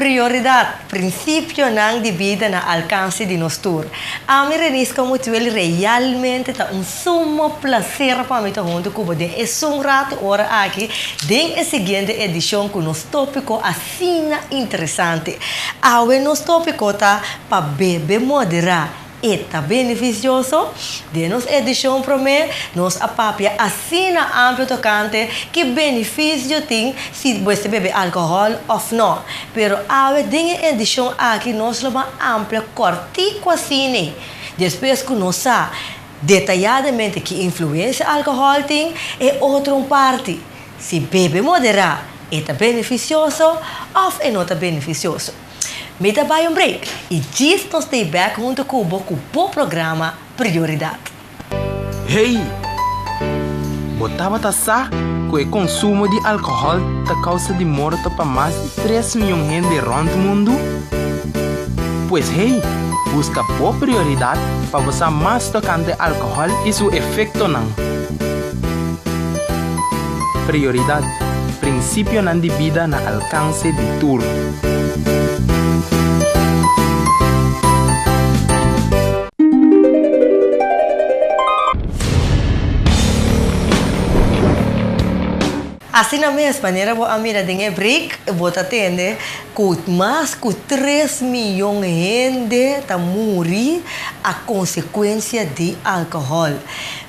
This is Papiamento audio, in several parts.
Prioridat, Prinsipionan di bida na alkanse di nos tur. Ami Renisca Mutuel realmente ta un sumo plaser pa mi ta huntu ku bo den esun ratu ora aki den e siguiente edishon ku nos topiko asina interesante. Awe nos topiko ta pa bebe moderá. E ta benefisioso? Den nos edishon promé, nos a papia asina amplio tokante ki benefisio tin si bo ta bebe alkohòl òf nò. Pero awe den e edishon aki nos lo ban amplia kòrtiku asina. Despues ku nos sa detayadamente ki influensia alkohòl tin, e otro un parti, si bebe moderá e ta benefisioso òf e no ta benefisioso. Mi ta bai un break y djis nos stay back hunto cu bo cu bo programa Prioridad. Hey! Bo tabata sa cu e consumo di alcohol ta causa di morto pa mas di tres miyon hende rond mundu? Pues hey, busca bo prioridad pa bo sa mas tocante alcohol y su efectonan. Prioridad, Prinsipionan di bida na alkanse di tur. Asina mes, manera bo a mira den e break, bo ta tende ku mas ku tres miyon hende ta muri a konsekuensia di alkohòl.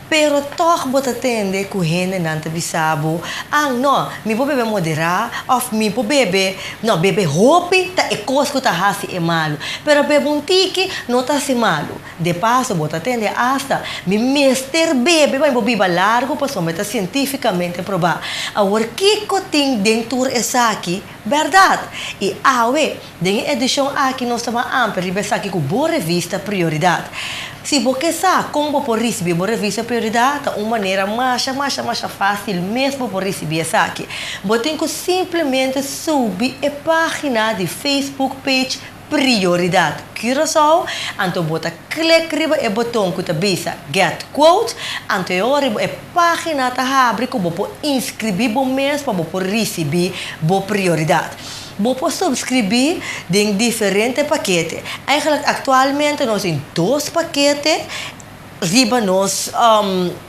Pero tòg bo ta tende ku hendenan ta bisa bo, Ah, nò, mi por bebe moderá òf mi por bebe, nò, bebe hopi ta e kos ku ta hasi e malu, pero bebe un tiki no ta hasi malu. De paso bo ta tende asta, Mi mester bebe pa mi por biba largu pasobra ta sientífikamente probá. Awor kiko tin den tur esaki? Bèrdat! I awe, den e edishon aki nos ta ban amplia riba esaki ku bo revista Prioridat. Si bo ke sa kon bo por risibí bo revista Prioridat, ta un manera masha masha masha fásil mes bo por risibí esaki. Bo tin ku simplemente subi e página di Facebook page Prioridat Curaçao, anto bo ta klik riba e boton ku ta bisa Get Quote, anto e ora riba e página ta habri ku bo por inskribí bo mes pa bo por risibí bo prioridat. Bo por supskribí den diferente pakete. Eigenlijk aktualmente nos tin dos pakete riba nos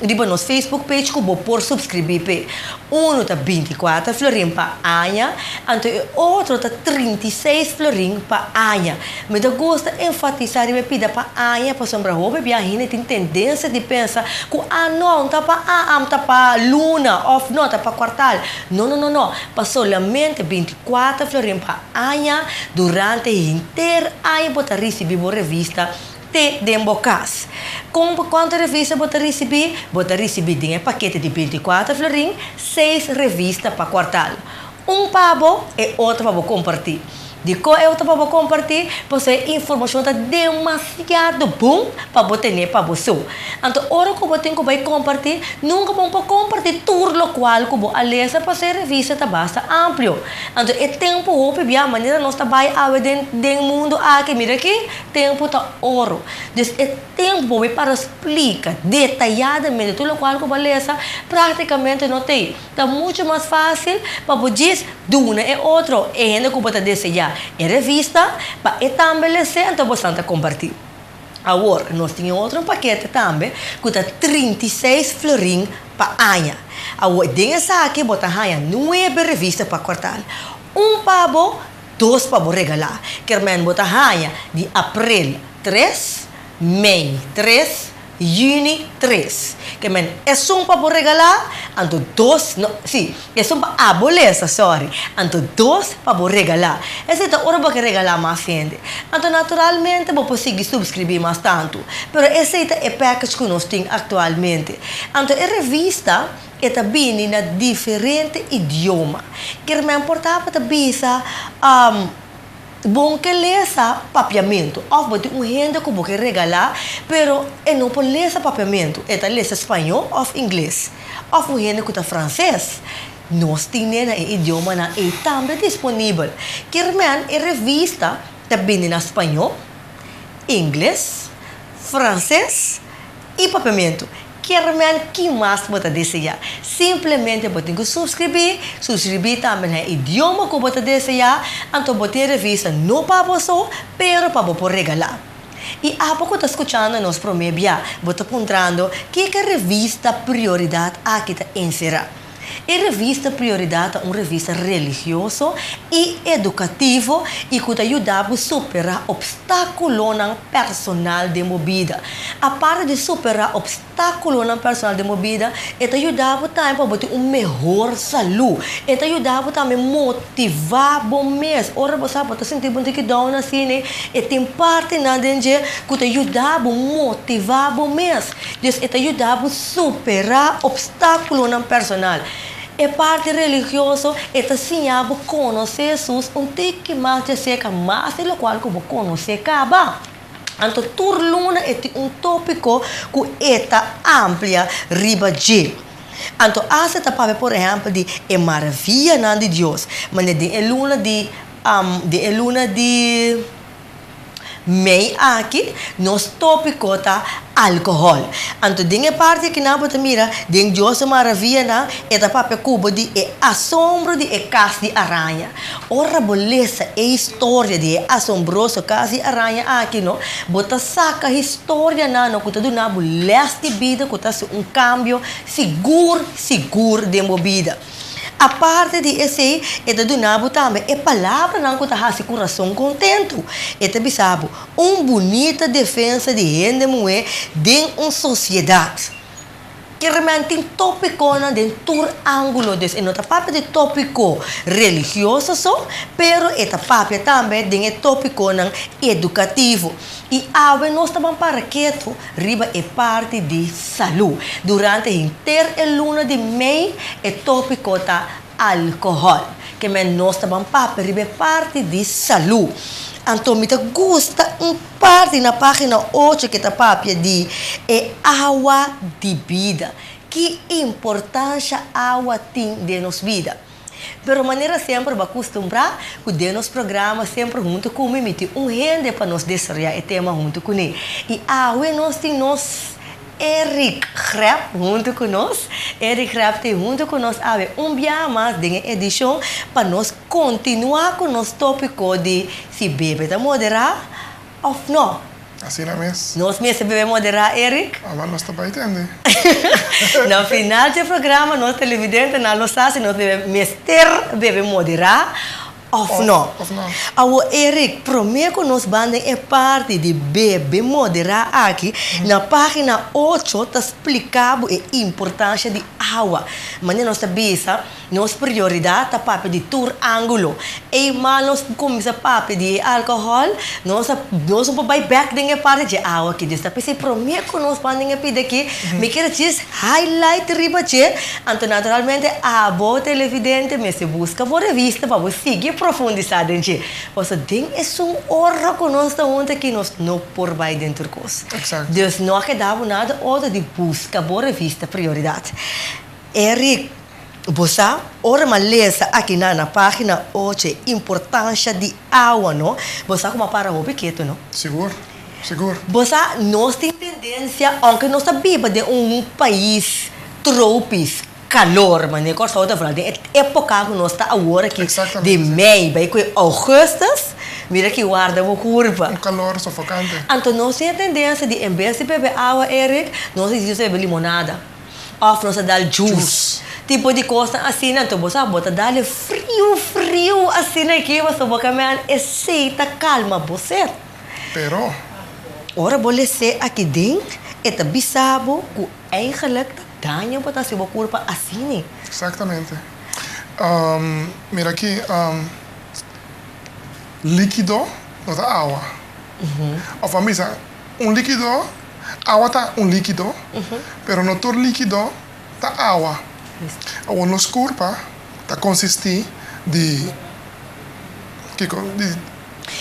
riba nos Facebook page ku bo por supskribí p'e. Unu ta binti kuater florin pa aña, anto e otro ta 36 florin pa aña. Mi ta gusta enfatisá riba e pida pa aña pasobra hopi bia hende tin tendensia di pensa ku ah no ta pa a ta pa luna òf no ta pa kuartal. No no no no, pa solamente 24 florin pa aña durante henter aña bo ta risibí bo revista te den bo kas. Kon pa kuantu revista bo ta risibí? Bo ta risibí den e pakete di 24 florin seis revista pa kuartal. Un pa bo, e otro pa bo kompartí. Dikon e otro pa bo kompartí? Pasobra e informashon ta demasiado bon pa bo tene pa bo so. Anto ora ku bo tin ku bai kompartí, nunka bo por kompartí tur lokual ku bo a lesa pasobra e revista ta basta amplio. Anto e tempu hopi bia manera nos ta bai awe den den mundu aki, mira aki, Tempu ta oro. Dus e tempu bo bai para splika detayadamente tur lokual ku bo a lesa, praktikamente no t'ei. Ta muchu mas fásil pa bo djis duna e otro, e hende ku bo ta deseá e revista, pa e tambe les'é, anto bosan ta kompartí. Awor, nos tin e otro pakete tambe ku ta 36 florin pa aña. Awor, den esaki bo ta haña nuebe revista pa kuartal. Un pa bo, Dos pa bo regalá. Kermen bo ta haña di aprel tres, mei tres, yüni tres. Kermen esun pa bo regalá, anto dos, no, sí, esun pa abo lesa, sòri, anto dos pa bo regalá. Esei ta ora bo ke regalá mas hende. Anto naturalmente bo por sigui supskribí mas tantu. Pero esei ta e package ku nos tin aktualmente. Anto e revista. E ta bini na diferente idioma. Kermen por tabata bisa, Bon ke lesa papiamentu. Òf bo tin un hende ku bo ke regalá, pero e no por lesa papiamentu. E ta lesa spañó òf ingles. Òf un hende ku ta franses. Nos tine na e idiomanan ei tambe disponibel. Kermen e revista ta bini na spañó, ingles, franses i papiamentu. Kier men ki mas bo ta deseá? Simplemente bo tin ku suskribí, suskribí tambe na e idioma ku bo ta deseá, anto bo tin e revista no pa bo so, pero pa bo por regalá. I abo ku ta skuchando nos promé bia, bo ta puntrando kiko e revista Prioridat aki ta enserá. E revista Prioridat ta un revista religioso i edukativo i ku ta yuda bo superá opstákulonan personal den bo bida. Aparte di superá opstákulonan personal den bo bida, e ta yuda bo tambe pa bo tin un mehor salú. E ta yuda bo tambe motivá bo mes. Ora bo sa bo ta sinti bo un tiki down asina, e tin partinan den dje ku ta yuda bo motivá bo mes. Dus e ta yuda bo superá opstákulonan personal. E parti religioso, e ta siña bo konosé Hesus un tiki mas djaserka, mas di lokual ku bo konosé kaba. Anto tur luna e tin un tópiko ku e ta amplia riba dje. Anto asta ta papia por ehèmpel di e maravianan di Dios, manera den e luna di den e luna di. Mei aki nos tópiko ta alkohòl. Anto den e parti akinan bo ta mira den Dios su maravianan e ta papia ku bo di e asombro di e kas di araña. Ora bo lesa e historia di e asombroso kas di araña aki no, bo ta saka historianan no ku ta duna bo lès di bida ku ta hasi un kambio sigur sigur den bo bida. Aparte di esei, e ta duna bo tambe e palabranan ku ta hasi kurason kontentu. E ta bisa bo, Un bunita defensa di hende muhé den un sosiedat. Kermen tin tópikonan den tur ángulo. Dus e no ta papia di tópiko religioso so, pero e ta papia tambe den e tópikonan edukativo. I awe nos ta ban para ketu riba e parti di salú. Durante henter e luna di mei e tópiko ta alkohòl. Ke men nos ta ban papia riba e parti di salú. Anto mi ta gusta un parti na página ocho ke ta papia di e awa di bida. Ki importansha awa tin den nos bida? Pero manera semper bo a kustumbrá ku den nos programa semper huntu ku mi mi tin un hende pa nos desaroyá e tema huntu kuné. I awe nos tin nos Eric Grep huntu ku nos. Eric Grep tin huntu ku nos awe un biaha mas den e edishon pa nos kontinuá ku nos tópiko di si bebe ta moderá òf nò. Asina mes. Nos mester bebe moderá, Eric? Aba nos ta bai tende. Na final dje programa nos televidentenan lo sa si nos bebe mester bebe moderá òf nò. Òf nò. Awor Eric, promé ku nos ban den e parti di bebe moderá aki, na página ocho ta splika bo e importansha di awa. Manera nos ta bisa. Nos prioridat ta papia di tur ángulo. Ey mal nos kuminsá papia di e alkohòl, nos a nos no por bai bèk den e parti dje awa aki. Dus ta p'esei promé ku nos ban den e pida aki, mi kier djis highlight riba dje. Anto naturalmente abo televidente mester buska bo revista pa bo sigui profundisá den dje. Pasobra den esun ora ku nos ta huntu aki nos no por bai den tur kos. Dus no a keda bo nada otro di buska bo revista Prioridat. Eric, bo sa, ora m'a lesa akinan na página ocho e importansha di awa, no? Bo sa ku m'a para hopi ketu, no? Sigur, sigur. Bo sa, nos tin tendensia, ounke nos ta biba den un pais tropis, kalor, manera Kòrsou ta fala, den e époka ku nos ta awor aki, di mei bai ku e ougùstus, mira ki warda bo kurpa. Un kalor sofokante. Anto nos tin e tendensia di en bes di bebe awa, Eric, nos di bebe limonada. Of nos ta dal juice. Tipo di cosnan asina anto bo sa bo ta dal e friu friu asina aki pasobra bo ka meen esey ta calma bo sed. Pero. Ora bo les'é aki den e ta bisa bo cu eigenlijk ta daño bo ta haci bo curpa asini. Exactamente. Mira aki likido no ta awa. Of a bisa un likido. Awa ta un líkido, pero no tur líkido ta awa. Awor nos kurpa ta konsistí di kiko? Di.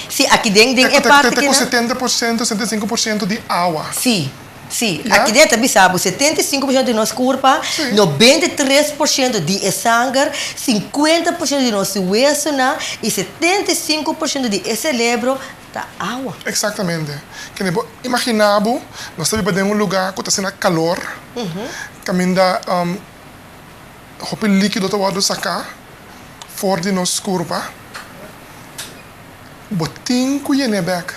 Sí, aki den den e parti kinan. Te ku 70%, 75% di awa. Sí, sí. Aki den ta bisa bo 75% di nos kurpa, 93% di e sanger, 50% di nos wesonan i 75% di e selebro. Ta awa. Eksaktamente. Kende bo imaginá bo, nos ta biba den un lugá ku ta asina kalor, kaminda hopi líkido ta wòrdu saká for di nos kurpa, bo tin ku yen'é bèk.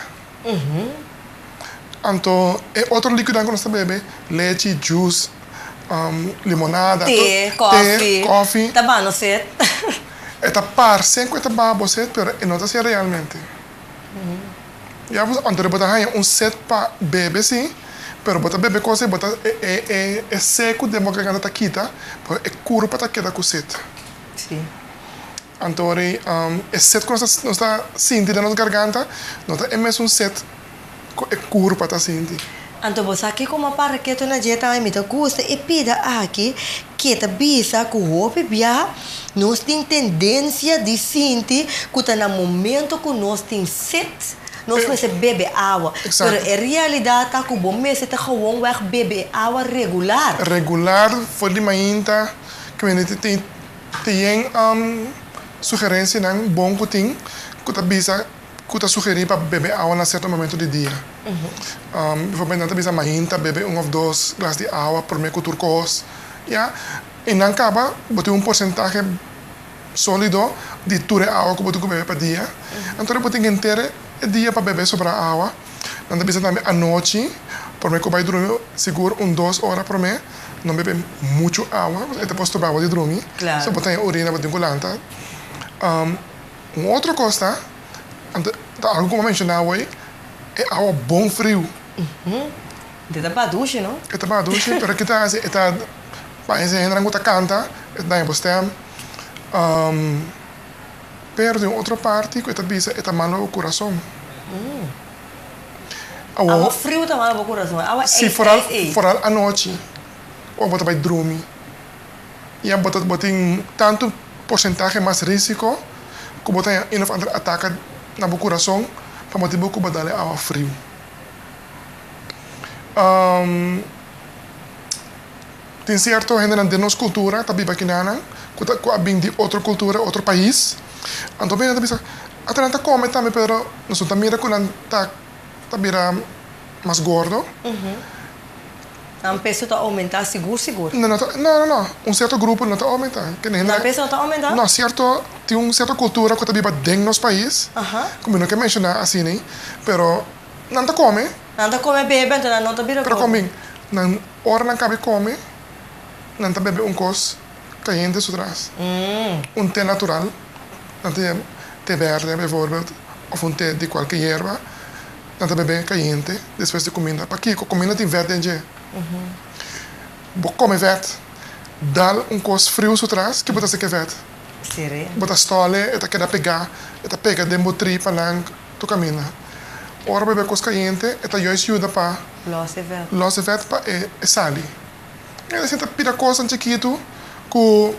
Anto e otro líkidonan ku nos ta bebe, lechi, juice, limonada, Te, te, kòfi, kòfi. Ta baha nos set. E ta parse ku e ta baha bo set, pero e no ta asina realmente. Ya pues anto bo ta haña un set pa bebe si, pero bo ta bebe kos ei bo ta e e e e seku den bo garganta ta kita, pero e kurpa ta keda ku set. Si. Anto ora e set ku nos ta nos ta sinti den nos garganta no ta e mesun set ku e kurpa ta sinti. Anto bo sa kiko mi a para ketu na dje tambe mi ta gusta e pida aki ke ta bisa ku hopi bia nos tin tendensia di sinti ku ta na momento ku nos tin set nos mester bebe awa pero e realidat ta ku bo mester ta gewoon wèg bebe e awa regular. Regular for di mainta ke mi tin tin sugerensianan bon ku tin ku ta bisa ku ta sugerí pa bebe awa na sierto momento di dia. Bijvoorbeeld nan ta bisa mainta bebe un of dos glas di awa promé ku tur kos, ya. I nan kaba bo tin un porsentahe sólido di tur e awa ku bo tin ku bebe pa dia. Anto bo tin henter e dia pa bebe sobrá awa. Nan ta bisa tambe anochi promé ku bai drumi sigur un dos ora promé no bebe muchu awa pasobra e ta por stroba bo di drumi. So bo ta haña urina bo tin ku lanta. Un otro kos ta, anto ta algu ku bo a menshoná awor, e awa bon friu. E ta baha dushi, no? E ta baha dushi, pero ki ta hasi, e ta pa e hendenan ku ta kanta, e ta daña bo stèm. Pero den otro parti ku e ta bisa e ta malo bo kurason. Awa friu ta malo bo kurason, awa Si, ijs foral ijs ei. foral anochi ora bo ta bai drumi. Ya bo ta bo tin tantu porsentahe mas risiko ku bo ta haña un of ander ataka na bo kurason pa motibu ku bo dal e awa friu. Tin sierto hendenan den nos kultura ta biba kinanan ku ta ku a bin di otro kultura, otro pais, anto bini nan ta bisa ata nan ta kome tambe pero nos no ta mira ku nan ta ta bira mas gordo. Nan peso ta oumentá sigur sigur. No, no, no, no. Un sierto grupo no ta oumentá. Nan peso no ta oumentá? No, sierto, tin un sierto kultura ku ta biba den nos pais, ku mi no ke menshoná asina, pero nan ta kome. Nan ta kome bebe, anto nan no ta bira gordo. Pero komin, nan ora nan kabe kome, nan ta bebe un kos kayente su tras. Un te natural, nan ta yama te berde bijvoorbeeld, òf un te di kualke yerba. Nan ta bebe kayente despues di kuminda. Pakiko? Kuminda tin vèt den dje. Bo kome vèt, dal un kos friu su tras, ke bo ta hasi ku e vèt? Bo ta stòl e, e ta keda pegá, e ta pega den bo tripanan tur kaminda. Ora bo bebe kos kayente, e ta juist yuda pa lòs e vèt pa e sali. E ta sinta pida kosnan chikitu ku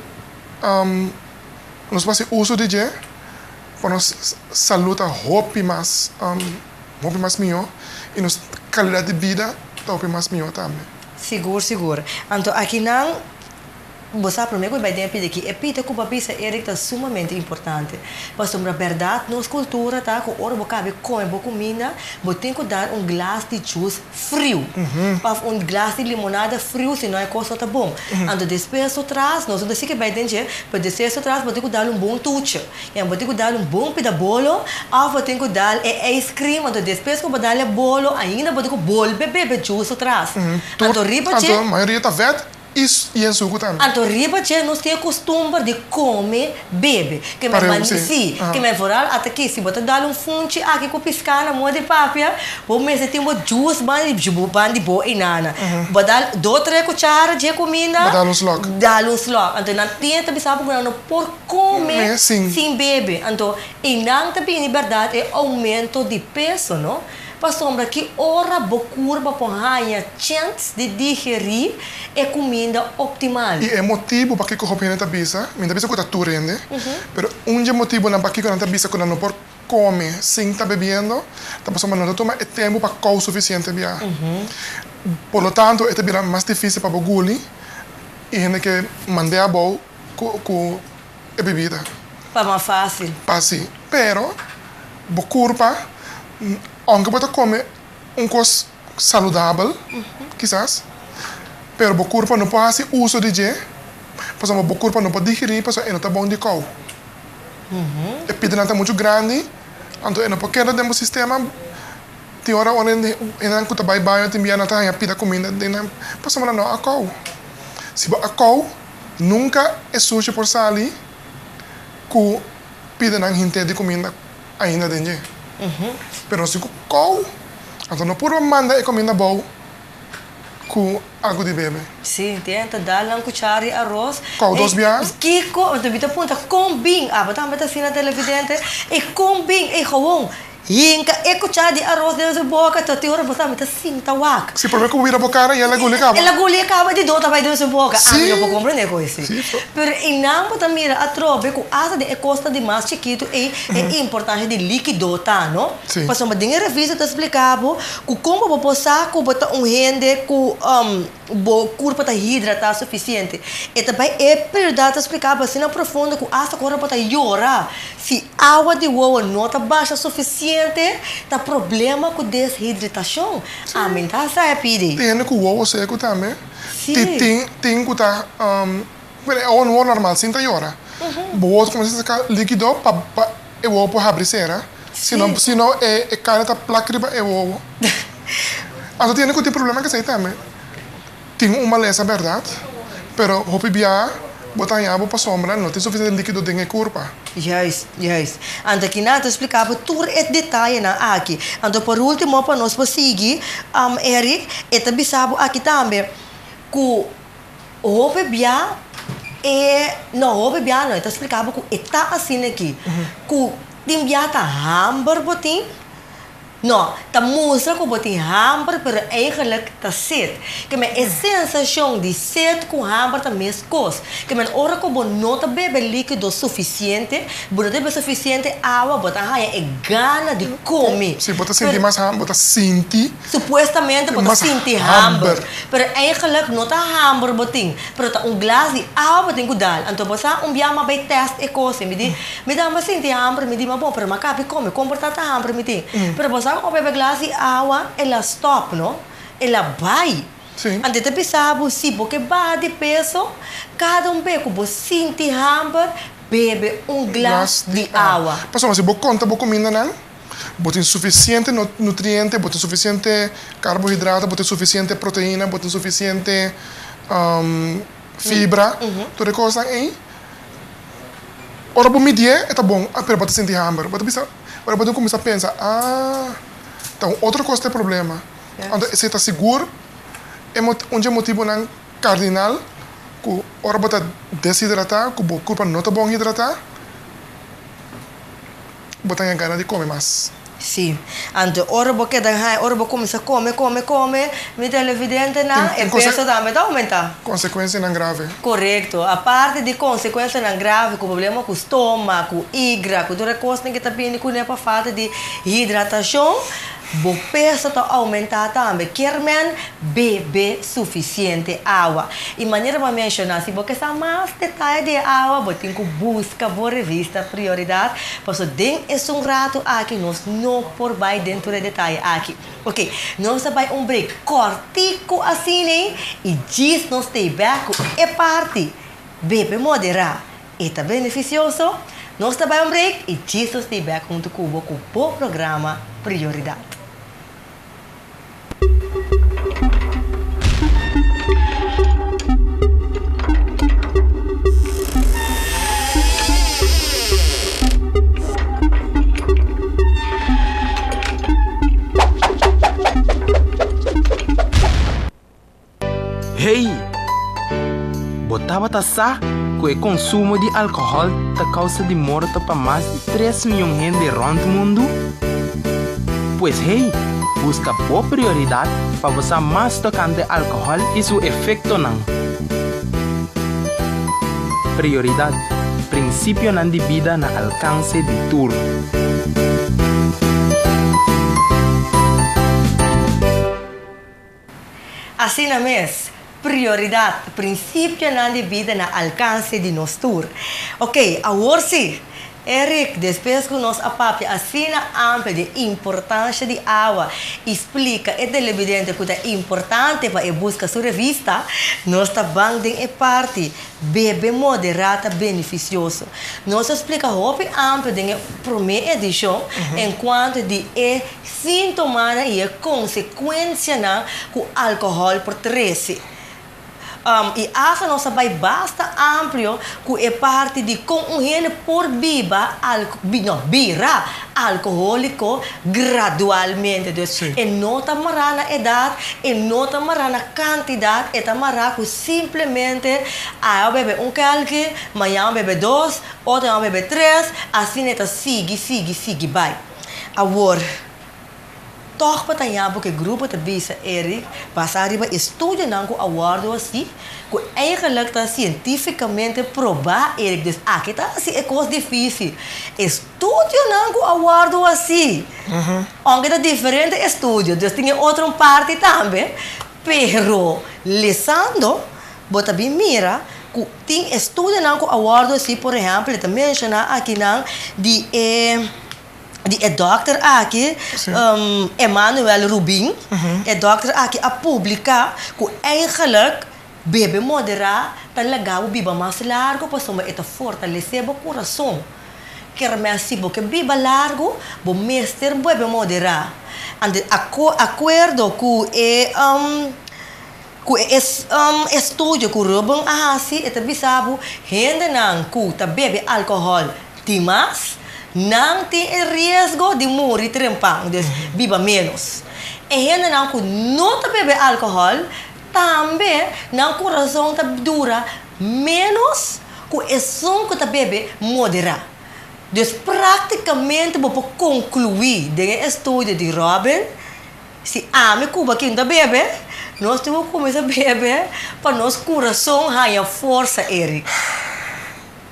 nos por hasi uso di dje. Pa nos salud ta hopi mas hopi mas mihó i nos kalidat di bida ta hopi mas mihó tambe. Sigur sigur. Anto akinan bo sa promé ku bai den e pida aki e pida ku bo a bisa Eric ta sumamente importante. Pasobra bèrdat nos kultura ta ku ora bo kabe kome bo kuminda bo tin ku dar un glas di jus friu òf un glas di limonada friu si no e kos no ta bon. Anto despues su tras nos no ta sigui bai den dje pero despues su tras bo tin ku dal un bon tuchi. Ya bo tin ku dal un bon pida bolo òf bo tin ku dal e ice cream anto despues ku bo dal e bolo ainda bo tin ku bolbe bebe juice otras. Anto riba dje. Anto mayoria ta vèt i yen suku tambe. Anto riba dje nos tin e kustumber di kome bebe. Ke men Pareu si. Si, ke men vooral ata ki si bo ta dal un funchi aki ku piská na moda di papia bo mester tin bo juice banda di banda di bo einana. Bo dal dos tres kuchara dje kuminda. Bo dal un slòk. Dal un slòk. Anto nan tin ta bisa bo ku nan no por Come sin bebe. Anto einan ta bini berdad e aumento di peso, no? Pasobra ki ora bo curpa por haña chens di digerí e cuminda optimal. I e motibu pakiko hopi hende ta bisa, mi no ta bisa ku ta tur hende, pero un dje motibunan pakiko nan ta bisa ku nan no por kome sin ta bebiendo, ta pasobra nan no ta tuma e tempu pa kou sufisiente bia. Por lo tanto e ta bira mas difisil pa bo guli i hende ke mand'é abou. Ku ku e bibida. Pa mas fácil. Pa si. Pero bo kurpa Aunke bo ta kome un kos saludabel, kisas, pero bo kurpa no por hasi uso di dje, pasobra bo kurpa no por digerí pasobra e no ta bon di kou. E pidanan ta muchu grandi, anto e no por keda den bo sistema. Tin ora ora hendenan ku ta bai baño tin bia nan ta haña pida kuminda den nan pasobra nan no a kou. Si bo a kou, nunka e sushi por sali ku pidanan henter di kuminda ainda den dje. Pero si ku kou, anto no purba manda e kuminda abou ku algu di bebe. Si, tin ta dal nan kuchara di aros. Kou dos bia. Kiko? Anto mi ta puntra, kon bin? Abo tambe ta asina televidente. E kon bin? E gewoon Hinka e kuchá di aros den su boka tot e ora bo sa mi ta sinta wak. Si prome ku bo bira bo kara i el a guli kaba. El a guli e kaba di do ta bai den su boka. Ami no por komprende ku esei. Pero einan bo ta mira atrobe ku asta den e kosnan di mas chikitu ei e importansha di likido ta no. Pasobra den e revista ta splika bo ku kon bo por sa ku bo ta un hende ku bo kurpa ta hidratá sufisiente. E ta bai e periodidat ta spliká bo asina profundo ku asta ku ora bo ta yora, si awa di wowo no ta basha sufisiente, ta problema ku deshidritashon. Ami ta sa e pidi. Tin hende ku wowo seku tambe. Tin tin tin ku ta bueno e awa no normal sin ta yora. Bo wowo ta kuminsá saka likido pa pa e wowo por habri sera. Si no si no e e karne ta plak riba e wowo. Anto tin hende ku tin problema kesei tambe. Tin un malesa bèrdat, pero hopi bia bo ta haña bo pasobra no tin sufisiente likido den e kurpa. Juist, juist. Anto kina ta splika bo tur e detayenan aki. Anto por ultimo pa nos por sigui, Eric, e ta bisa bo aki tambe ku hopi bia e, no hopi bia no, e ta splika bo ku e ta asina aki, ku tin bia ta hamber bo tin, No, ta mustra ku bo tin hamber pero eigenlijk ta set. Ke men e sensashon di set ku hamber ta meskos. Ke men ora ku bo no ta bebe likido sufisiente, bo no ta bebe sufisiente awa, bo ta haña e gana di kome. Si, bo ta sinti mas hamber, bo ta sinti. Supuestamente bo ta sinti hamber, pero eigenlijk no ta hamber bo tin, pero ta un glas di awa bo tin ku dal. Anto bo sa un biaha mi a bai tèst e kos ei, mi di, Mi ta sinti hamber, mi di, ma bon, pero mi a kapi kome, kon por ta ta hamber mi tin? Pero bo sa ku bebe glas di awa, el a stòp, no? El a bai. Anto e ta bisa bo, si bo ke baha di peso, kada un be ku bo sinti hamber, bebe un glas di awa. Pasobra si bo konta bo kumindanan, bo tin sufisiente nutriente, bo tin sufisiente karbohidrato, bo tin sufisiente proteina, bo tin sufisiente fibra, tur e kosnan ei. Ora bo midié e ta bon, pero bo ta sinti hamber. Bo ta bisa, ora bo ta kuminsá pensa, ah, ta un otro kos ta e problema. Anto esei ta sigur e un dje motibunan kardinal ku ora bo ta deshidratá, ku bo kurpa no ta bon hidratá, bo ta haña gana di kome mas. Sí. Anto ora bo keda haña, ora bo kuminsá kome, kome, kome, mi televidentenan, e peso tambe ta oumentá. Konsekuensianan grave. Korekto. Aparte di konsekuensianan grave ku problema ku stoma, ku igra, ku tur e kosnan ku ta bini kuné pa falta di hidratashon, Bo peso ta oumentá tambe, kier men bebe sufisiente awa. I manera bo a menshoná, si bo ke sa mas detaye di e awa, bo tin ku buska bo revista Prioridat, pasobra den esun ratu aki nos no por bai den tur e detaye aki. Oke, nos ta bai un break kòrtiku asina i djis nos stay bèk ku e parti Bebe moderá E ta benefisioso? Nos ta bai un break i Jesus ta bek huntu ku bo ku bo programa Prioridat. Hey! Bo tabata sa ku e konsumo di alkohòl ta kousa di morto pa mas di tres mion hende rònt mundu? Pues hey, buska bo prioridat pa bo sa mas tokante alkohòl i su efektonan. Prioridat, prinsipionan di bida na alkanse di tur. Asina mes, prioridat, prinsipionan di bida na alkanse di nos tur. Oke, awor sí! Eric, despues ku nos a papia asina amplio di e importansha di awa i splika e telebidente ku ta importante pa e buska su revista, nos ta ban den e parti Bebe moderá ta benefisioso. Nos a splika hopi amplio den e promé edishon enkuanto di e síntomanan i e konsekuensianan ku alkohòl por trese. I asta nos a bai basta amplio ku e parti di kon un hende por biba no, bira alkohóliko gradualmente. Dus e no ta mará na edat, e no ta mará na kantidat, e ta mará ku simplemente awe bo bebe un kèlki, mañan bo bebe dos, otro aña bo bebe tres, asina e ta sigui, sigui, sigui bai. Awor. Tòg pa ta yabu ku e grupo ta bisa Eric basá riba estudionan ku a wòrdu hasi, ku eigenlik ta sientífikamente probá Eric, dus aki ta hasi e kos difísil. Estudionan ku a wòrdu hasi, ounke ta diferente estudio, dus tin e otro parti tambe, pero lesando bo ta bin mira ku tin estudionan ku a wòrdu hasi, por ehèmpel e ta menshoná akinan di e. di e dòkter aki, Emmanuel Rubin, e dòkter aki a publiká ku eigenlijk bebe moderá ta laga bo biba mas largu pasobra e ta fortalesé bo kurason. Kermès si bo ke biba largu, bo mester bebe moderá. Anto akuerdo ku e ku e estudio ku Rubin a hasi e ta bisa bo hendenan ku ta bebe alkohòl Dimas, nan tin e riesgo di muri trempan, dus biba ménos. E hendenan ku no ta bebe alkohòl, tambe nan kurason ta dura ménos ku esun ku ta bebe moderá. Dus práktikamente bo por konkluí den e estudio di Robin, si ami ku bo aki no ta bebe, nos tin ku kuminsá bebe pa nos kurason haña forsa, Eric.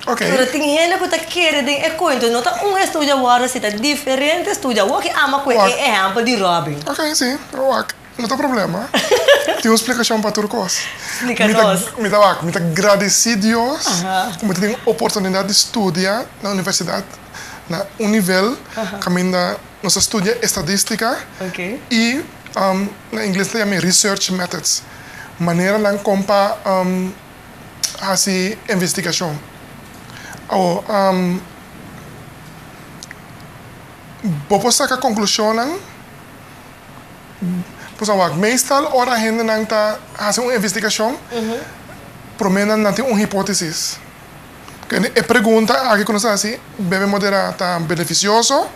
Ok. Pero tin hende ku ta kere den e kuento. No ta un estudio awor si ta diferente estudio. Awor ki ama ku e ehèmpel di Robin. Ok, si. Wak, no ta problema. Tin un splikashon pa tur kos. Splika nos. Mi ta wak, mi ta gradisí Dios ku mi ta tin oportunidat di studia na universidat na un nivel kaminda nos ta studia estadistika i na ingles ta yama research methods, maneranan kon pa hasi investigashon. Awor, bo por saka konklushonnan? Pues awor, meestal ora hendenan ta hasi un investigashon, promé nan nan tin un hipótesis. E pregunta aki ku nos ta hasi, bebe moderá ta benefisioso?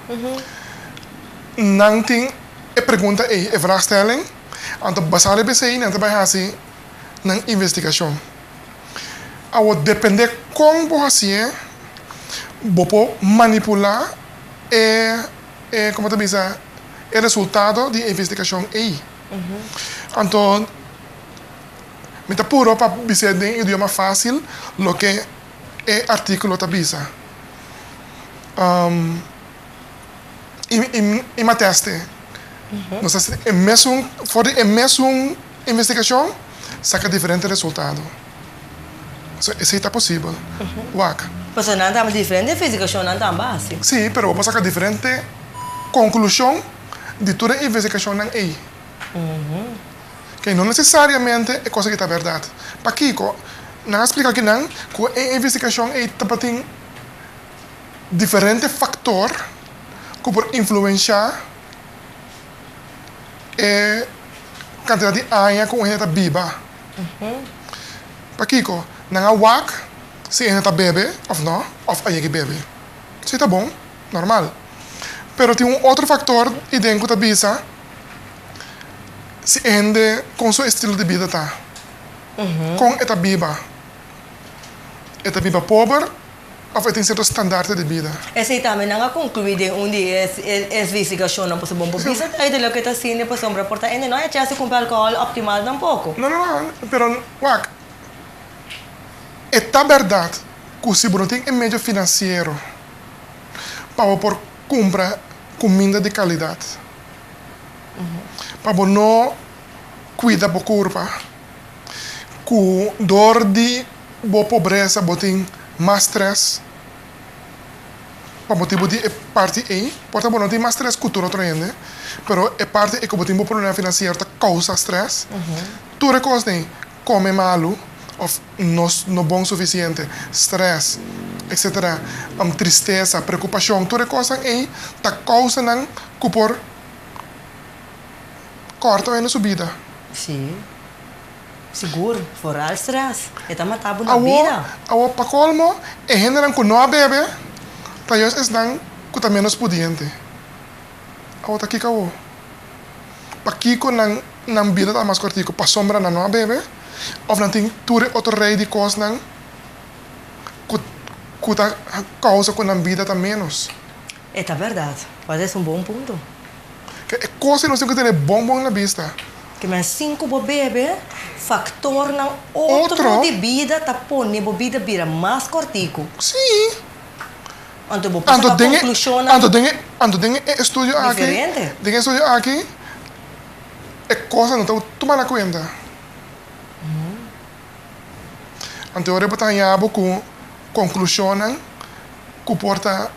Nan tin e pregunta ei, e vraagstelling, anto basá riba esei nan ta bai hasi nan investigashon. Awor depende kon bo hasié, bo por manipulá e e komo ta bisa e resultado di e investigashon ei. Anto mi ta puro pa bis'é den idioma fásil loke e artíkulo ta bisa. I i mi a tèst'e. Nos a hasi e mesun for di e mesun. Investigashon saka diferente resultado. So esei ta posibel. Wak. Pasobra nan ta diferente investigashonnan ta base. Sí, pero bo por saka diferente konklushon di tur e investigashonnan ei. Ke no nesesariamente e kos aki ta bèrdat. Pakiko? Nan a splika kinan ku e investigashon ei tabatin diferente faktor ku por influenshá e kantidat di aña ku un hende ta biba. Pakiko? Nan a wak si e hende ta bebe òf nò, òf a yega bebe. Si ta bon, normal. Pero tin un otro faktor i den ku ta bisa si e hende kon su estilo di bida ta, kon e ta biba. E ta biba pober Of e tin sierto standarte di bida. Esei tambe nan a conclui den un di e esvestigacionnan pasobra bo por bisa ta di loke ta haciendo pasobra por ta hende no a chance di cumpra alcohol optimal tampoco. No, no, no, pero wak, e ta berdad cu si bo no tin e medio financiero pa bo por cumpra cuminda di calidad, pa bo no cuida bo curpa, cu door di bo pobresa bo tin mas stress. pa motibu di e parti ei. Por ta bo no tin mas strès ku tur otro hende, pero e parti ei ku bo tin bo problema finansiero ta kousa strès. Tur e kos ei, kome malu òf no no bon sufisiente, strès, etsetera, tristesa, preokupashon, tur e kosnan ei ta kousanan ku por kòrta un hende su bida. Sí. Sigur, foral stress, e ta mata bo na bida. Awor, pa colmo, e hendenan cu no a bebe ta juist esnan cu ta menos pudiente. Awor ta kico awor? Pakico nan nan bida ta mas cortico? Pasobra nan no a bebe? Of nan tin tur e otro rei di cosnan cu cu ta causa cu nan bida ta menos? E ta berdad. Bo ta un bon punto. Ke e kos ei nos tin ku tene bon bon na bista. Ke men sin ku bo bebe, faktornan otro di bida ta pone bo bida bira mas kòrtiku. Sí. Anto bo por saka konklushonnan Anto den e, anto den e estudio aki, diferente. Den e estudio aki, e kosnan no ta tuma na kuenta. Anto ora bo ta haña bo ku konklushonnan ku por ta,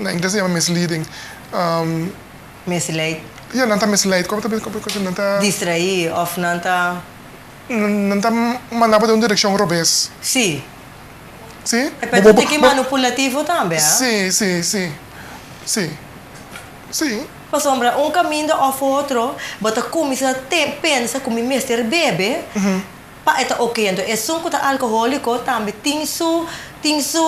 na ingles ta yama misleading. Misleid. Ya, nan ta misleid. Komo ta bisa? Nan ta. Distraí òf nan ta. Nan ta manda bo den un direkshon robes. Sí. Sí? E p'e ta tiki manipulativo tambe, a? Sí, sí, sí. Sí. Sí. Pasobra un kaminda òf otro bo ta kuminsá pensa ku mi mester bebe. Pa e ta oke. Anto esun ku ta alkohóliko tambe tin su tin su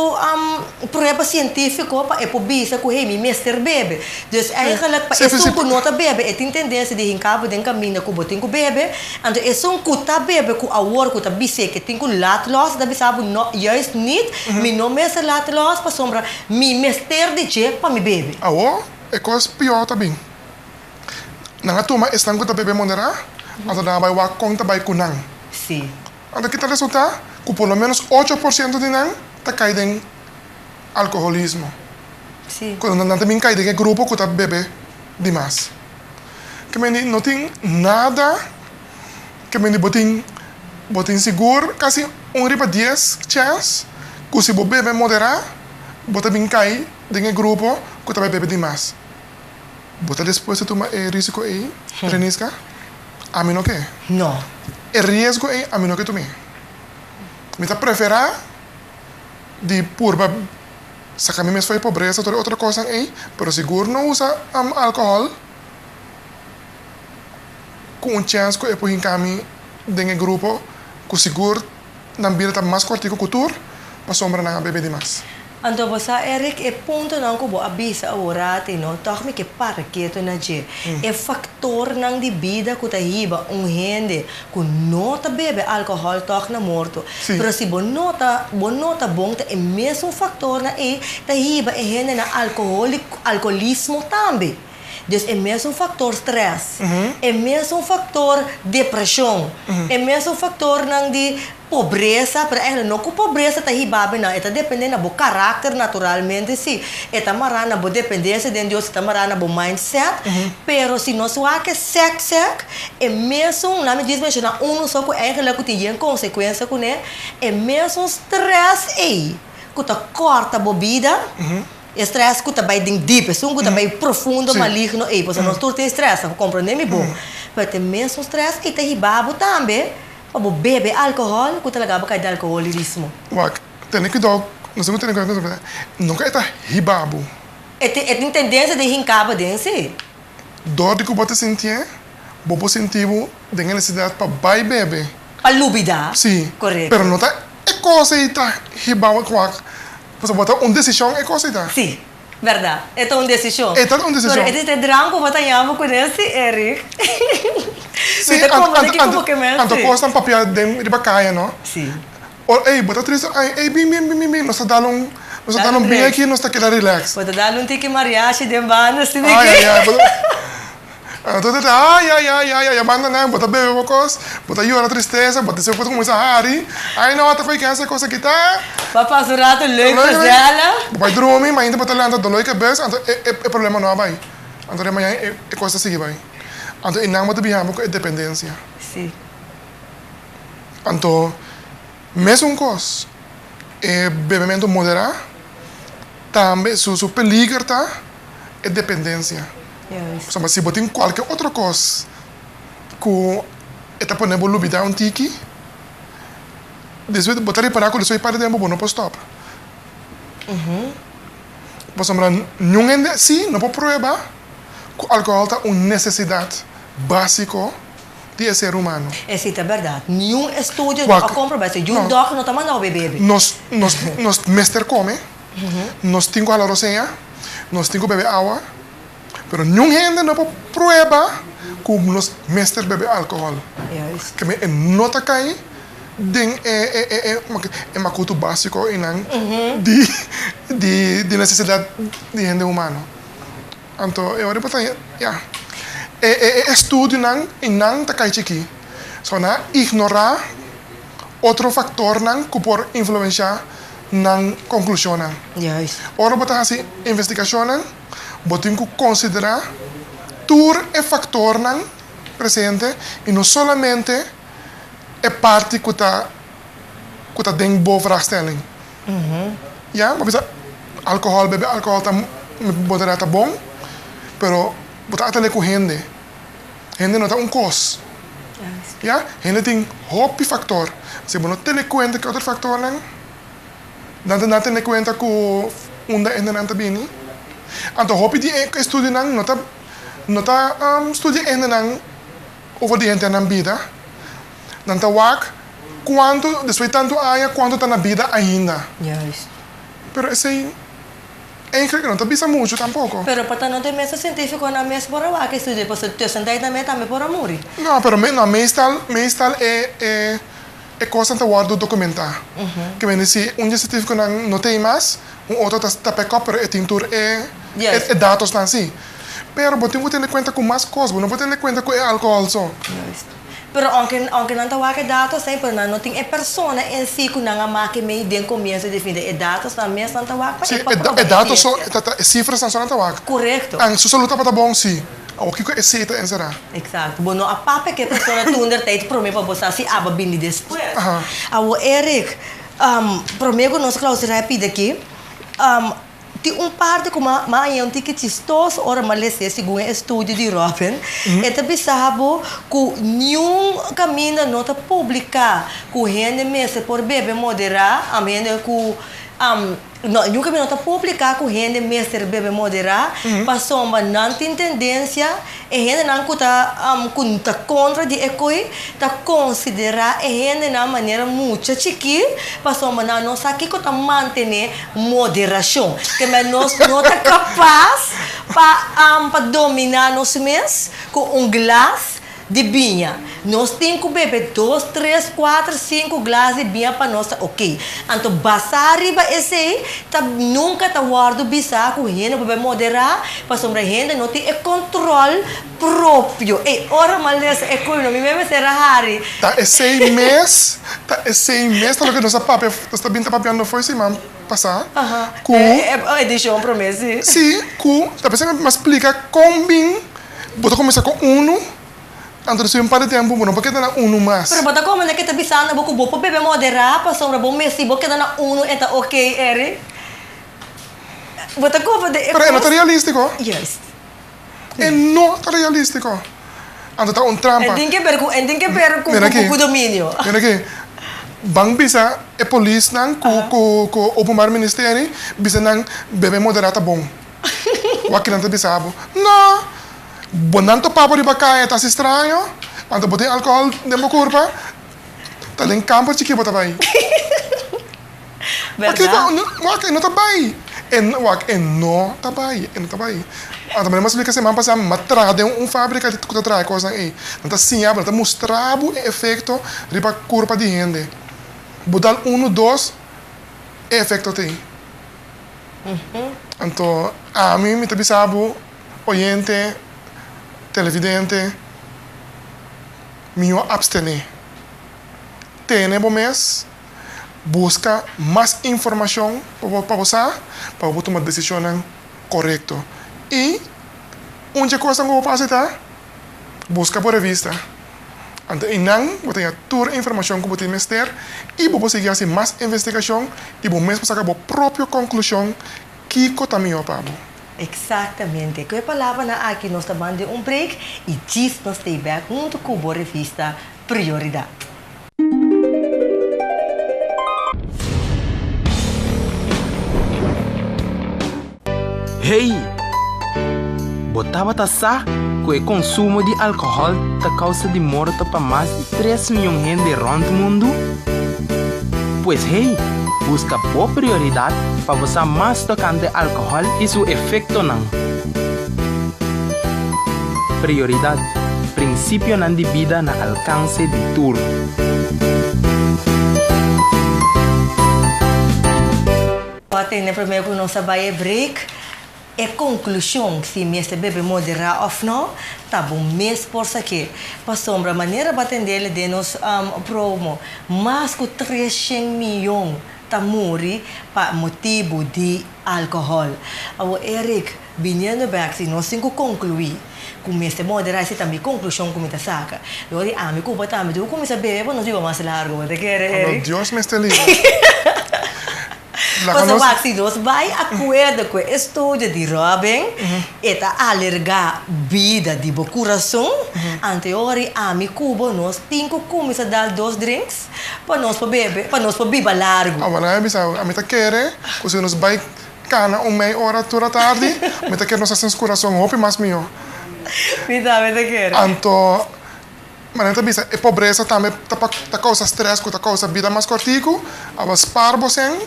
prueba sientífiko pa e por bisa ku hey mi mester bebe. Dus eigenlijk pa esun ku no ta bebe e tin tendensia di hinka bo den kaminda ku bo tin ku bebe. Anto esun ku ta bebe ku awor ku ta bis'é ke tin ku laat lòs e ta bisa bo no juist nit mi no mester laat lòs pasobra mi mester di dje pa mi bebe. Awor e kos pió ta bin. Nan a tuma esnan ku ta bebe moderá, anto nan a bai wak kon ta bai ku nan. Sí. Anto ki ta resultá? Ku por lo ménos 8% di nan ta kai den alkoholismo. Sí. Ku nan ta bin kai den e grupo ku ta bebe dimas. Ke mende no tin nada, ke mende bo tin, bo tin sigur kasi un riba dies chèns ku si bo bebe moderá, bo ta bin kai den e grupo ku ta bai bebe dimas. Bo ta dispuesto tuma e risiko ei, Reniska? Ami no ke. No. E riesgo ei ami no ke tum'é. Mi ta preferá di purba saka mi mes for e pobresa tur e otro kosnan ei, pero sigur no usa alkohòl ku un chèns ku e por hinka mi den e grupo ku sigur nan bida ta mas kòrtiku ku tur pasobra nan a bebe dimas. Anto bo sa Eric, e puntonan ku bo a bisa aworati no, tòg mi ke para ketu na dje. E faktornan di bida ku ta hiba un hende ku no ta bebe alkohòl tòg na morto. Pero si bo no ta bo no ta bon ta e mesun faktornan ei ta hiba e hende na alkoholismo tambe. Dus e mesun faktor strès, e mesun faktor depreshon, e mesun faktornan di Pobresa, pero eigenlijk no ku pobresa ta hiba bo nan, e ta depende na bo karakter naturalmente si, e ta mará na bo dependensia den Dios, e ta mará na bo mindset, pero si nos wak e sèk sèk, e mesun, laat mi djis menshoná unu so ku eigenlijk ku tin yen konsekuensia kuné, e mesun strès ei ku ta kòrta bo bida, E stress ku ta bai den deep, esun ku ta bai profundo maligno ei, pasobra nos tur tin stress, ta komprendé mi bon. Pero ta e mesun stress ei ta hiba bo tambe pa bo bebe alkohòl ku ta laga bo kai den alkoholirismo. Wak, tene kuidou, nos tin ku tene kuidou ku esaki, nunka e ta hiba bo. E tin e tin tendensia di hinka bo den si. Dor di ku bo ta sintié, bo por sinti bo den e nesesidat pa bai bebe. Pa lubidá. Si. Korekto. Pero no ta e kos ei ta hiba bo, wak, Pasobra bo ta un desishon e kos ei ta. Sí, bèrdat. E ta un desishon. E ta un desishon. Pero e ta e drank ku bo ta yama kuné sí, Eric. Sí, Mi ta komprendé kiko bo ke mester. Anto kosnan papia den riba kaya, no? Sí. Ora, ey, bo ta triste, ay, ey, bin, bin, bin, bin, nos ta dal un, nos ta dal un bin aki, nos ta keda relax. Bo ta dal un tiki mariachi den banda, sí, mi ke. Ay, ay, ay, bo ta. Anto ta ta ay ay ay ay ay banda nan bo ta bebe bo kos bo ta yora tristesa bo ta bo ta kuminsá hari ay no ata koe kense kos aki ta. Bo a pasa un rato leuk gezellig. Bo bai drumi mainta bo ta lanta dolor di kabes anto e e problema no a bai anto den mañana e kos ta sigui bai anto e nan bo ta biha bo ku e dependensia. Si. Anto mesun kos e bebementu moderá. Tambe su su peliger ta e dependencia. Juist. Pasobra si bo tin cualke otro cos cu e ta pone bo lubida un tiki, despues bo ta ripara cu despues di par di tempo bo no por stop. Pasobra niun hende si no por prueba cu alcohol ta un necesidad basico di e ser humano. Esei ta berdad. Niun estudio no a comproba esei. Niun dokter no ta manda bo bebe. Nos nos nos mester come, nos tin cu hala rosea, nos tin cu bebe awa, pero niun hende no por prueba cu nos mester bebe alcohol. Keme e no ta cay den e e e e macutu basico einan di di di necesidad di hende humano. Anto e ora bo ta ya e e e estudionan y nan ta kai chikí. So nan a ignorá otro faktornan ku por influenshá nan konklushonnan. Ora bo ta hasi investigashonnan bo tin ku konsiderá tur e faktornan presente y no solamente e parti ku ta ku ta den bo vraagstelling. Ya, bo bisa alcohol, bebe alcohol ta bo ta ta bon, pero bo ta atende cu hende. Hende no ta un cos. Ya, hende tin hopi factor. Si bo no tene cuenta cu otro factornan, nan ta nan tene cuenta cu unda hendenan ta bini. Anto hopi di e estudionan no ta no ta studia hendenan over di henter nan bida. Nan ta wak Cuanto, despues di tanto aña, cuanto ta na bida ainda? Juist. Pero esey eigenlijk no ta bisa mucho tampoco. Pero pa ta no den mesa cientifico nan mes por a wak estudio pasobra tussentijd nan mes tambe por a muri. No, pero no, meestal, meestal e, e, e cosnan ta wordo documenta. Ke mende si un di e cientificonan no ta ey mas, un otro ta, ta pick up, pero e tin tur e, e datosnan si. Pero bo tin cu tene cuenta cu mas cos, bo no por tene cuenta cu e alcohol so. Juist. Pero aunke aunke nan ta wak e datos ei, pero nan no tin e persona en si ku nan a make mei den komienso di fin. E datos nan mes nan ta wak pa Sí, e pa e proba e e datos so, siensia. ta ta e sifras nan so nan ta wak. Korekto. An su salud tabata bon, sí. Awor kiko e si ta enserá? Eksakto. Bo no a papia ku e persona toender tijd promé pa bo sa si aba bini despues. Aha. Awor Eric, promé ku nos klausurá e pida aki, Tin un parti ku m'a haña un tiki chistoso ora m'a lesa segun e estudio di Robin. E ta bisa bo ku niun kaminda no ta publiká ku hende mester por bebe moderá, hende ku no, niun kaminda no ta publiká ku hende mester bebe moderá, pasobra nan tin tendensia, e hendenan ku ta ku ta kontra di e koi ta konsiderá e hendenan manera mucha chikí, pasobra nan no sa kiko ta mantené moderashon. Ke men nos no ta kapas pa pa dominá nos mes ku un glas di biña. Nos tin ku bebe dos, tres, kuater, sinku glas di biña pa nos ta oké. Anto basá riba esei ta nunka ta wòrdu bisá ku hende por bai moderá pasobra hende no tin e kòntròl propio. Ey, ora m'a lesa e koi no, mi mes mester a hari. Ta esei mes, ta esei mes ta loke nos a papia, nos ta bin ta papiando for siman pasá, ku. E edishon promé, si. Si, ku ta p'esei mi a splika kon bin bo ta kuminsá ku unu. Anto despues un par di tempu bo no por keda na unu mas. Pero bo ta komende ke ta bisando bo ku bo por bebe moderá pasobra bo mes si bo keda na unu e ta ok, Eric. Bo ta komende e Pero e no ta realístiko. Juist. E no ta realístiko. Anto ta un trampa. E tin ke ber ku, e tin ke ber ku, ku dominio. Mira aki, ban bisa e polisnan ku ku ku Openbaar Ministerie bisa nan bebe moderá ta bon. Wak kinan ta bisa bo? No! Bo nan topa bo riba kaya ta hasi straño, anto bo tin alkohòl den bo kurpa, ta den kamper chikí bo ta bai. Pakiko? Wak, e no ta bai. E, wak, e no ta bai, e no ta bai. Anto mi a splika siman pasá, mi a traha den un fábrika ku ta traha e kosnan ei. Nan ta siña bo, nan ta mustra bo e efekto riba kurpa di hende. Bo dal unu, dos, e efekto t'ei. Anto ami mi ta bisa bo. Oyente, televidente, mihó abstené. Tene bo mes, buska mas informashon pa bo sa, pa bo por tuma desishonnan korekto. I un dje kosnan ku bo por hasi ta buska bo revista. Anto einan bo ta haña tur e informashon ku bo tin mester i bo por sigui hasi mas investigashon i bo mes por saka bo propio konklushon. Kiko ta mihó pa bo. Eksaktamente. Ku e palabranan aki nos ta ban den un break i djis nos stay bek huntu ku bo revista Prioridat. Hey! Bo tabata sa ku e konsumo di alkohòl ta kousa di morto pa mas di tres mion hende rònt mundu? Pues hey, buska bo prioridat pa bo sa mas tokante alkohòl i su efektonan. Prioridat, prinsipionan di bida na alkanse di tur. Bo a tende promé ku nos a bai e break. E konklushon si mester bebe moderá òf nò, ta bo mes por sak'é. Pasobra manera bo a tend'el den nos promo, mas ku treshen miyon ta muri pa motibu di alkohòl. Awor Eric, biniendo bèk, si nos tin ku konkluí ku mester moderá, esei ta mi konklushon ku mi ta saka. Dor di ami ku bo tambe tin ku kuminsá bebe pa nos biba mas largu. Bo ta kere, Eric? Ando Dios mester libra. Pasobra wak si nos bai akuerdo ku e estudio di Robin, e ta alergá bida di bo kurason, anto e ora ei ami ku bo nos tin ku kuminsá dal dos drinks pa nos por bebe, pa nos por biba largu. Awor nan a bisa, ami ta kere ku si nos bai kana un mei ora tur atardi, mi ta kere nos hasi nos kurason hopi mas mihó. Mi tambe ta kere. Anto Ma nan ta bisa e pobresa tambe ta pa ta kousa stress ku ta kousa bida mas kòrtiku. Aba spar bo sèn.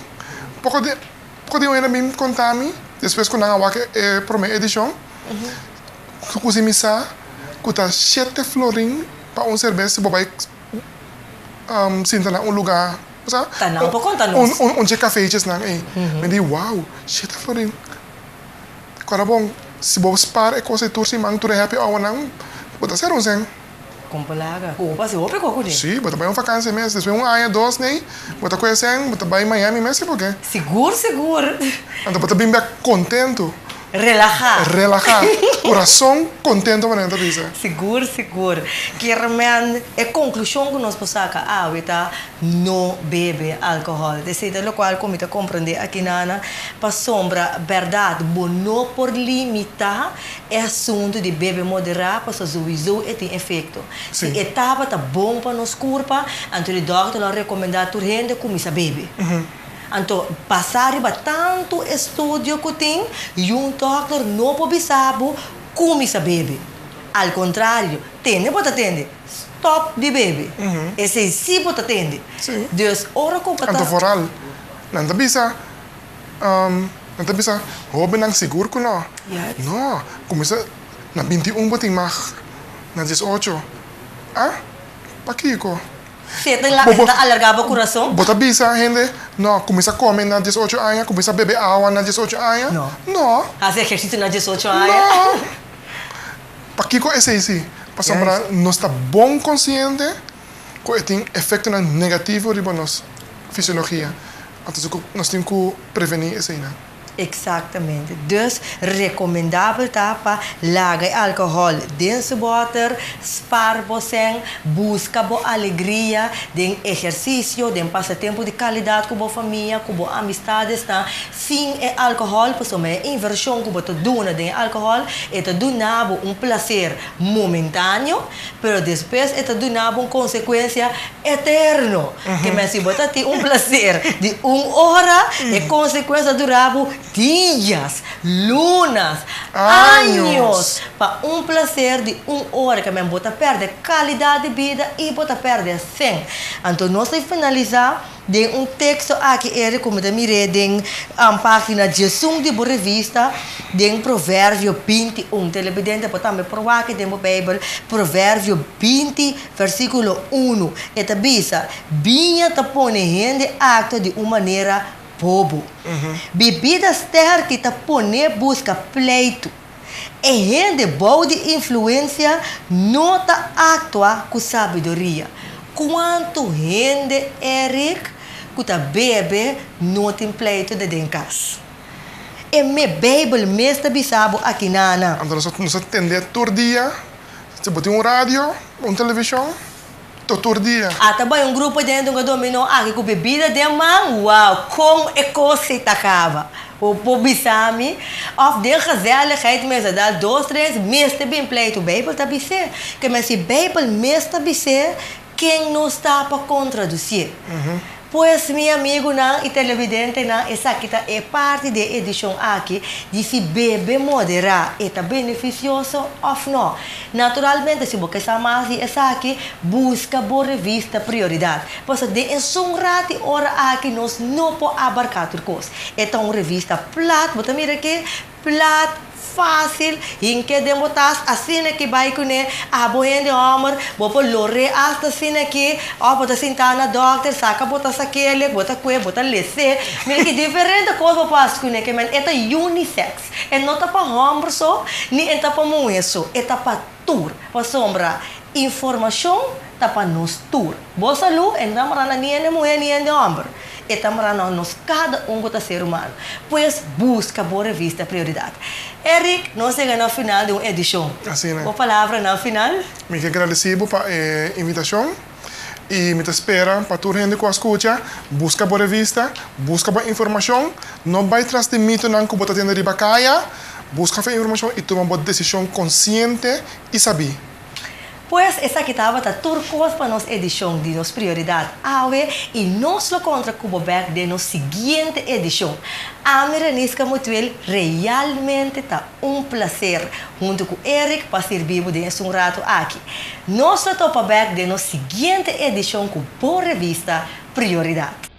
Poko di poko di un hende a bin konta mi despues ku nan a wak e promé edishon ku kusi mi sa ku ta shete florin pa un serbes si bo bai sinta na un lugá sa Ta nan por konta nos. un un dje kafeetjesnan ei. Mi di wow shete florin. Kòrda bon, si bo spar e kos ei tur siman, tur e happy hournan, bo ta ser un sèn. Kon por laga? Ku bo pasa hopi kos kuné. Sí, bo ta bai un vakansia mes. Despues un aña, dos nei, bo ta kohe sèn, bo ta bai Miami mes, si bo ke. Sigur, sigur. Anto bo ta bin bèk kontentu. Relahá. Relahá. Kurason kontentu manera nan ta bisa. Sigur, sigur. Kier men e konklushon ku nos por saka awe ta No bebe alcohol. Esey ta locual cu mi ta comprende aki nana, pasobra berdad bo no por limita e asunto di bebe modera pasobra sowiso e tin efecto. Si e tabata bon pa nos curpa, anto di dokter lo a recomenda tur hende cuminsa bebe. Anto basa riba tanto estudio cu tin, yun dokter no por bisa bo cuminsa bebe. Al contrario, tende bo ta tende. Stop di bebe. Esei sí bo ta tende. Dus ora ku bo ta. Anto foral, nan ta bisa, nan ta bisa hóbennan sigur ku no. No, kuminsá na binti un bo tin mag, na diesocho. Ah, pakiko? Si e ta alargá bo kurason? Bo ta bisa hende, no, kuminsá kome na diesocho aña, kuminsá bebe awa na diesocho aña? No. No. Hasi ehersisio na diesocho aña? No. Pakiko esei si? Pasobra nos ta bon konsiente ku e tin efektonan negativo riba nos fisiologia. Anto nos tin ku prevení eseinan. Exactamente. Dus recomendabel ta pa laga e alcohol den su boter, spar bo sen, busca bo alegria den ehercicio, den pasa tempo di calidad cu bo famia, cu bo amistadesnan, Sin e alkohòl, pasobra e invershon ku bo ta duna den e alkohòl, e ta duna bo un plaser momentáneo, pero despues e ta duna bo un konsekuensia eterno. Ke men si bo ta tin un plaser di un ora, e konsekuensia ta dura bo dias, lunas, años pa un plaser di un ora. Ke men bo ta pèrdè kalidat di bida i bo ta pèrdè sèn. Anto nos ta finalisá. Den un teksto aki e rekomendá mir'é den página diesun di bo revista, den Proverbio binti un. Telebidente bo tambe por wak den bo Beibel Proverbio binti versíkulo unu. E ta bisa, Biña ta pone hende aktua di un manera bobo. Bibida sterki ta pon'é buska pleitu. E hende bou di influensia no ta aktua ku sabiduria. Kuantu hende, Eric, ku ta bebe no tin pleitu de den kas? E me Beibel mes ta bisa bo aki nana. Anto nos ta tende tur dia, si bo tin un radio, un televishon, to tur dia. Ata bai un grupo den dunga dominó aki ku bebida den man, wow, kon e kos ei ta kaba. Bo por bisa mi, òf den gezelligheid mester dal dos tres, mester bin pleitu. Beibel ta bis'é. Ke men si Beibel mes ta bis'é, ken nos ta pa kontradusié? Pues mi amigunan i televidentenan, esaki ta e parti di e edishon aki di si bebe moderá e ta benefisioso òf nò. Naturalmente si bo ke sa mas di esaki, buska bo revista Prioridat. Pasobra den esun rat di ora aki nos no por abarká tur kos. E ta un revista plat, bo ta mira ke plat, fásil, hinke den bo tas, asina ki bai kuné, abo hende hòmber, bo por lor'é asta asina ki, òf bo ta sintá na dòkter, saka bo ta sak'é, bo ta kué, bo ta les'é. Mira ki diferente kos bo por hasi kuné, ke men e ta unisex. E no ta pa hòmber so, ni e ta pa muhé so, e ta pa tur. Pasobra informashon ta pa nos tur. Bo salú, e no ta mara na ni hende muhé ni hende hòmber. E ta mara na nos kada un ku ta ser humano. Pues buska bo revista Prioridat. Eric, nos yega na final di un edishon. Asina. Bo palabranan final? Mi ke gradisí bo pa e invitashon i mi ta spera pa tur hende ku a skucha, buska bo revista, buska bo informashon, no bai tras di mitonan ku bo ta tende riba kaya, buska informashon i tuma bo desishon konsiente i sabí. Pues esaki tabata tur kos pa nos edishon di Nos Prioridat awe i nos lo kontra ku bo bèk den nos siguiente edishon. Ami Reniska Mutuel realmente ta un plaser huntu ku Eric pa sirbi bo den esun ratu aki. Nos lo topa bèk den nos siguiente edishon ku bo revista Prioridat.